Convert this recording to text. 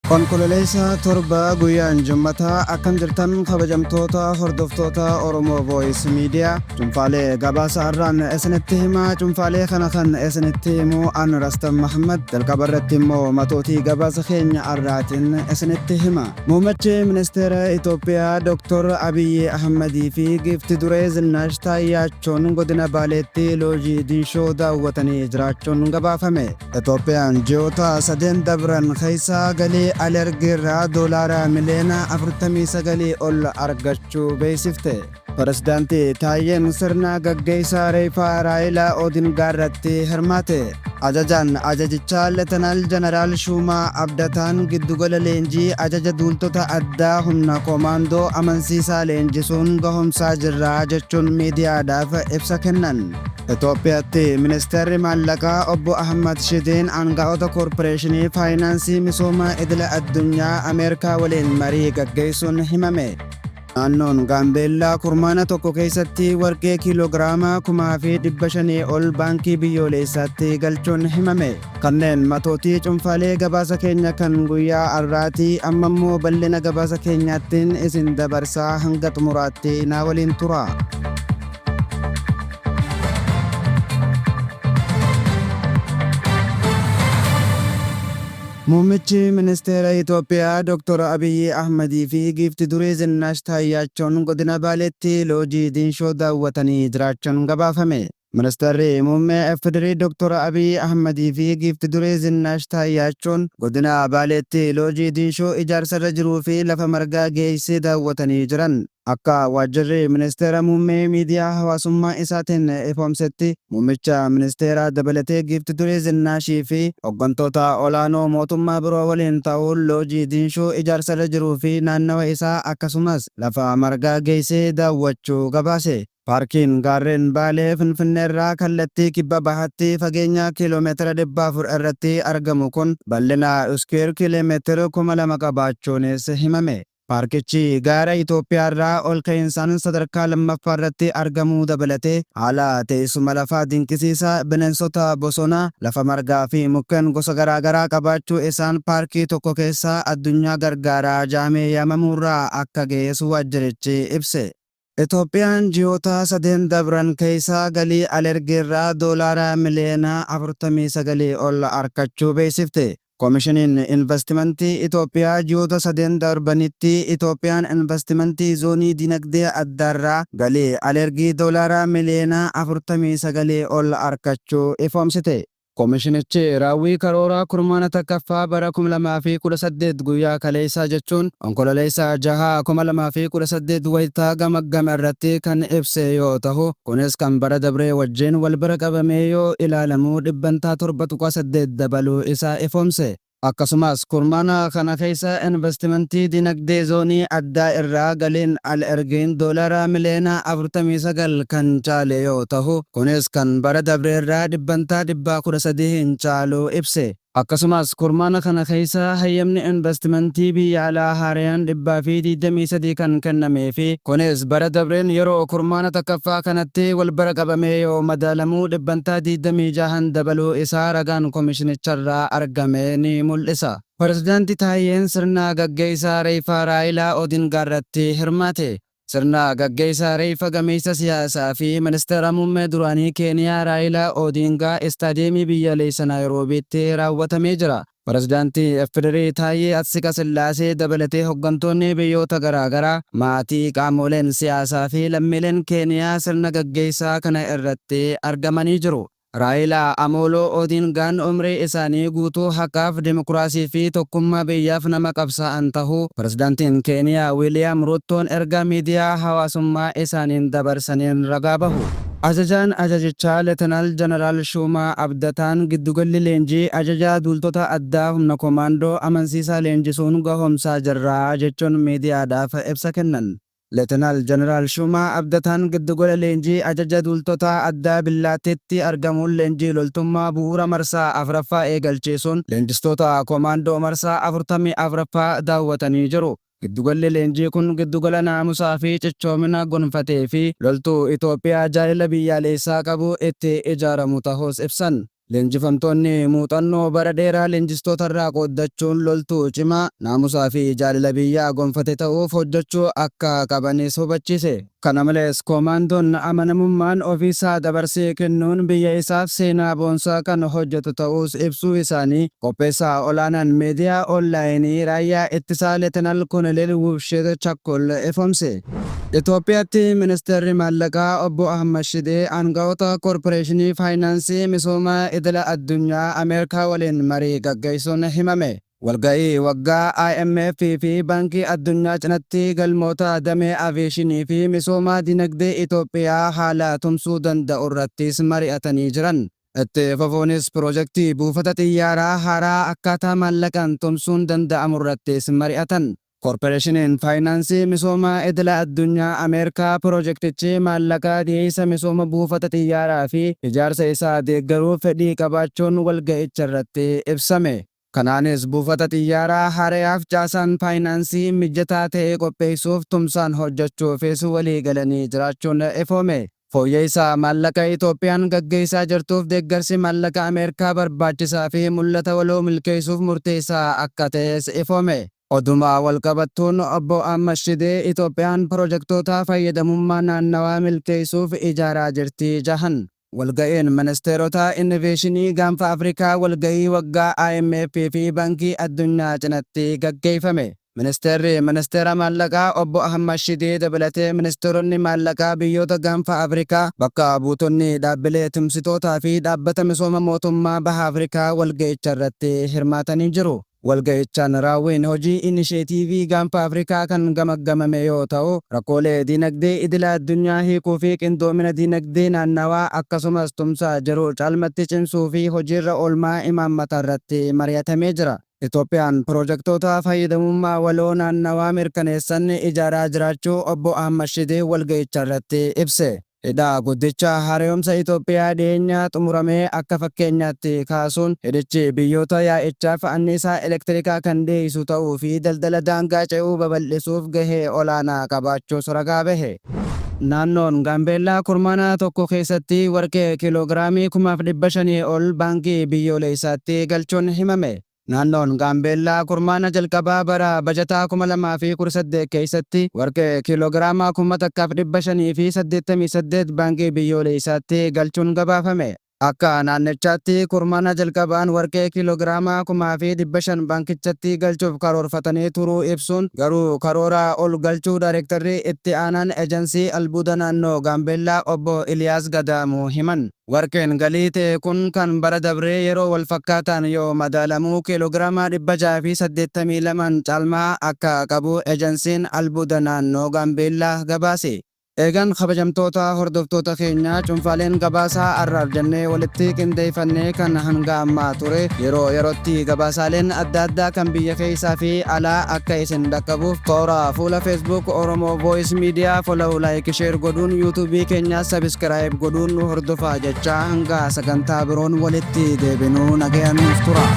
Onkololeessa 7 guyyaan Jummataa akkam jirtan kabajamtoota hordoftoota Oromoo Voice Media cunfaalee gabaasa har'aan isinitti hima. Cunfaalee kana kan isinitti himu an Rastan Mahammad. Jalqaba irratti immoo matootii gabaasa keenya har'aatiin isinitti hima. Muummichi Ministeera Itoophiyaa Dr. Abiyyi Ahmadii fi giifti duree Zinnaash Taayyaachoon godina Baaleetti loojii Diinshoo daawwatanii jiraachuun gabaafame. Itoophiyaan ji'oota sadeen dabran keessa galii alergiirraa doolaara miliyoona 49 ol argachuu beeksifte. Pirezidaanti Taayyeen sirna gaggeessaa reeffaa Raayilaa Odingaarratti hirmaate. Ajajaan ajajichaa Letenaal Jeneraal Shuumaa Abdataan giddugala leenjii ajaja duultota addaa humna koomaandoo amansiisaa leenjisuun gahomsaa jirra jechuun miidiyaadhaaf ibsa kennan. Itoophiyaatti Ministeerri Maallaqaa Obbo Ahmad Shideen aanga'oota Koorporeeshinii Faayinaansii Misooma Idila Addunyaa Ameerikaa waliin marii gaggeessuun himame. Naannoon Gaambeellaa kurmaana tokko keessatti warqee kiiloogiraama 5,500 ol baankii biyyooleessaatti galchuun himame. Kanneen matootii cunfaalee gabaasa keenya kan guyyaa har'aati. Amma immoo bal'ina gabaasa keenyaattiin isin dabarsaa, hanga xumuraatti naa waliin tura. Muummichi Ministeera Itoophiyaa Dr. Abiyyi Ahmadii fi giifti duree Zinnaash Taayyaachoon godina Baaleetti loojii Diinshoo daawwatanii jiraachuun gabaafame. Ministeerri Muummee FDRI Dr. Abiyyi Ahmadii fi giifti duree Zinnaash Taayyaachoon godina Baaleetti loojii Diinshoo ijaarsarra jiruu fi lafa margaa geessee daawwatanii jiran. Akka Waajjirri Ministeera Muummee miidiyaa hawaasummaa isaatiin ifoomsetti, Muummicha Ministeeraa dabalatee Giifti Duree Zinnaashii fi hoggantoota olaanoo mootummaa biroo waliin ta'uun Loojii Diinshoo ijaarsarra jiruu fi naannawa isaa akkasumas lafa margaa geessee daawwachuu gabaase. Paarkiin Gaarreen Baalee Finfinneerraa kallattii Kibba Bahaatti fageenya kiiloo meetira 400 irratti argamu kun bal'ina iskuweer kiileemeetira 2,000 qabaachuunis himame. Paarkichi gaara Itoophiyaarraa olka'iinsaan sadarkaa lammaffaarratti argamuu dabalatee haala teessuma lafaa dinqisiisaa, bineensota bosonaa, lafa margaa fi mukkeen gosa garaagaraa qabaachuu isaan paarkii tokko keessaa addunyaa gargaaraa ja'amee yaamamuurraa akka ga'es waajjirichi ibse. Itoophiyaan ji'oota sadeen dabran keessa galii alergiirraa doolaara miliyoona 49 ol arkachuu beeksifte. Komishiniin Invastimantii Itoophiyaa ji'oota sadeen darbanitti Itoophiyaan invastimantii zoonii dinagdee addaarraa galii alergii doolaara miliyoona 49 ol arkachuu ifoomsite. Komishinichi raawwii karooraa kurmaana takkaffaa bara 2018 guyyaa kaleessaa jechuun Onkololeessa 6, 2018 wayita gamaggame irratti kan ibse yoo tahu, kunis kan bara dabree wajjin wal bira qabamee yoo ilaalamu dhibbantaa 7.8 dabaluu isaa ifoomse. Akkasumas kurmaana kana keessa invastimantii dinagdee zoonii addaa irraa galiin al-ergiin doolaara miliyoona 49 kan caale yoo tahu, kunis kan bara dabreerraa dhibbantaa 13% caaluu ibse. Akkasumas kurmaana kana keessa hayyamni invastimantii biyya alaa haarayaan 123 kan kennamee fi kunis bara dabreen yeroo kurmaana takkaffaa kanatti wal bira qabamee yoo madaalamu dhibbantaa 26n dabaluu isaa ragaan komishinicharraa argame ni mul'isa. Pirezidaanti Taayyeen sirna gaggeessaa reeffaa Raayilaa Odingaarratti hirmaate. Sirna gaggeessaa reeffa gameessa siyaasaa fi ministeera muummee duraanii Keeniyaa Raayilaa Oodiingaa Istaadiyeemii Biyyaleessa Naayiroobiitti raawwatamee jira. Pirezidaantii FDRI Taayyee Atsiqa Sillaasee dabalatee hoggantoonni biyyoota garaagaraa, maatii, qaamooleen siyaasaa fi lammiileen Keeniyaa sirna gaggeessaa kana irratti argamanii jiru. Raayilaa Amooloo Oodiingaan umrii isaanii guutuu haqaaf, dimokiraasii fi tokkummaa biyyaaf nama qabsaa'an tahuu Pirezidaantiin Keeniyaa Wiiliyaam Ruuttoon ergaa miidiyaa hawaasummaa isaaniin dabarsaniin ragaa bahu. Ajajaan ajajichaa Letenaal Janaraal Shuumaa Abdataan giddugalli leenjii ajajaa duultota addaa humna komaandoo amansiisaa leenjisuun gahoomsaa jirra jechuun miidiyaadhaaf ibsa kennan. Letenaal Jeneraal Shuumaa Abdataan giddugala leenjii ajaja duultotaa addaa Billaatteetti argamuun leenjii loltummaa bu'uura marsaa 4ffaa eegalchiisuun leenjistoota komaandoo marsaa 44ffaa daawwatanii jiru. Giddugalli leenjii kun giddugala naamusaa fi cichoomina gonfatee fi loltuu Itoophiyaa jaalala biyyaaleessaa qabu itti ijaaramu tahuus ibsan. Leenjifamtoonni muuxannoo bara dheeraa leenjistootarraa qooddachuun loltuu cimaa naamusaa fi jaalala biyyaa gonfate ta'uuf hojjechuu akka qabanis hubachiise. Kana malees koomaandoon amanamummaan ofiisaa dabarsee kennuun biyya isaaf seenaa boonsaa kan hojjetu ta'uus ibsuu isaanii qopheessaa olaanaan miidiyaa onlaayinii raayyaa ittisaa Leetenaal Koloneel Wubsheet Chakkol ifoomse. Itoophiyaatti Ministeerri Maallaqaa Obbo Ahmad Shidee aanga'oota Koorporeeshinii Faayinaansii Misoomaa Idila Addunyaa Ameerikaa waliin marii gaggeessuun himame. Walga'ii waggaa IMF fi Baankii Addunyaa cinatti galmoota damee aviyeeshinii fi misoomaa dinagdee Itoophiyaa haala tumsuu danda'u irrattis mari'atanii jiran. Itti fufuunis pirojektii buufata xiyyaaraa haaraa akkaataa maallaqaan tumsuun danda'amu irrattis mari'atan. Koorporeeshiniin Faayinaansii Misoomaa Idila Addunyaa Ameerikaa pirojektichi maallaqa dhiyeessa misooma buufata xiyyaaraa fi ijaarsa isaa deeggaruuf fedhii qabaachuun walga'icha irratti ibsame. Kanaanis buufata xiyyaaraa haarayaaf caasaan faayinaansii mijataa ta'e qopheessuuf tumsaan hojjechuufis walii galanii jiraachuun ifoome. Fooyya'insa maallaqa Itoophiyaan gaggeessaa jirtuuf deeggarsi maallaqa Ameerikaa barbaachisaa fi mul'ata waloo milkeessuuf murteessaa akka ta'es ifoome. Oduma walqabattuun Obbo Ahmad Shidee Itoophiyaan pirojektoota fayyadamummaa naannawaa milkeessuuf ijaaraa jirti jahan. Walga'iin ministeerota innoveeshinii gaanfa Afrikaa walga'ii waggaa IMF fi Baankii Addunyaa cinatti gaggeeffame. Ministeerri Ministeera Maallaqaa Obbo Ahmad Shidee dabalatee ministeeronni maallaqaa biyyoota gaanfa Afrikaa bakka buutonni dhaabbilee tumsitootaa fi dhaabbata misooma mootummaa baha Afrikaa walga'icha irratti hirmaatanii jiru. Walga'ichaan raawwiin hojii inisheetiivii gaanfa Afrikaa kan gamaggamame yoo ta'u, rakkoolee diinagdee idila addunyaa hiikuu fi qindoomina diinagdee naannawaa akkasumas tumsaa jiru caalmatti cimsuu fi hojiirra oolmaa imaammata irratti mari'atamee jira. Itoophiyaan pirojektoota fayyadamummaa waloo naannawaa mirkaneessan ijaaraa jiraachuu Obbo Ahmad Shidee walga'icha irratti ibse. Hidha guddicha haaromsa Itoophiyaa dhiyeenya xumuramee akka fakkeenyaatti kaasuun hidhichi biyyoota yaa'ichaaf anniisaa elektirikaa kan dhiyeessu ta'uu fi daldala daangaa ce'uu babal'isuuf gahee olaanaa qabaachuus ragaa bahe. Naannoon Gaambeellaa kurmaana tokko keessatti warqee kiiloogiraamii 5,500 ol baankii biyyoolessaatti galchuun himame. Naannoon Gaambeellaa kurmaana jalqabaa bara bajataa 2018 keessatti warqee kiiloogiraama 1,588 baankii biyyoolessaatti galchuun gabaafame. Akka naannichaatti kurmaana jalqabaan warqee kiiloogiraama 5,500 baankichatti galchuuf karoorfatanii turuu ibsuun garuu karoora ol galchuu daayirektarri itti aanaan ejensii albuuda naannoo Gaambeellaa Obbo Iliyaas Gadaamuu himan. Warqeen galii ta'e kun kan bara dabree yeroo wal fakkaataan yoo madaalamu kiiloogiraama 682 caalmaa akka qabu ejensiin albuuda naannoo Gaambeellaa gabaase. Eegan kabajamtoota hordoftoota keenyaa, cuunfaaleen gabaasaa har'aaf jennee walitti qindeeffannee kan hanga ammaa ture. Yeroo yerootti gabaasaaleen adda addaa kan biyya keessaa fi alaa akka isin dhaqqabuuf toora fuula Facebook Oromoo Voice Media follow, like, share godhuun, YouTube keenya subscribe godhuun nu hordofaa jechaa, hanga sagantaa biroon walitti deebinuu nagayaan nuuf tura.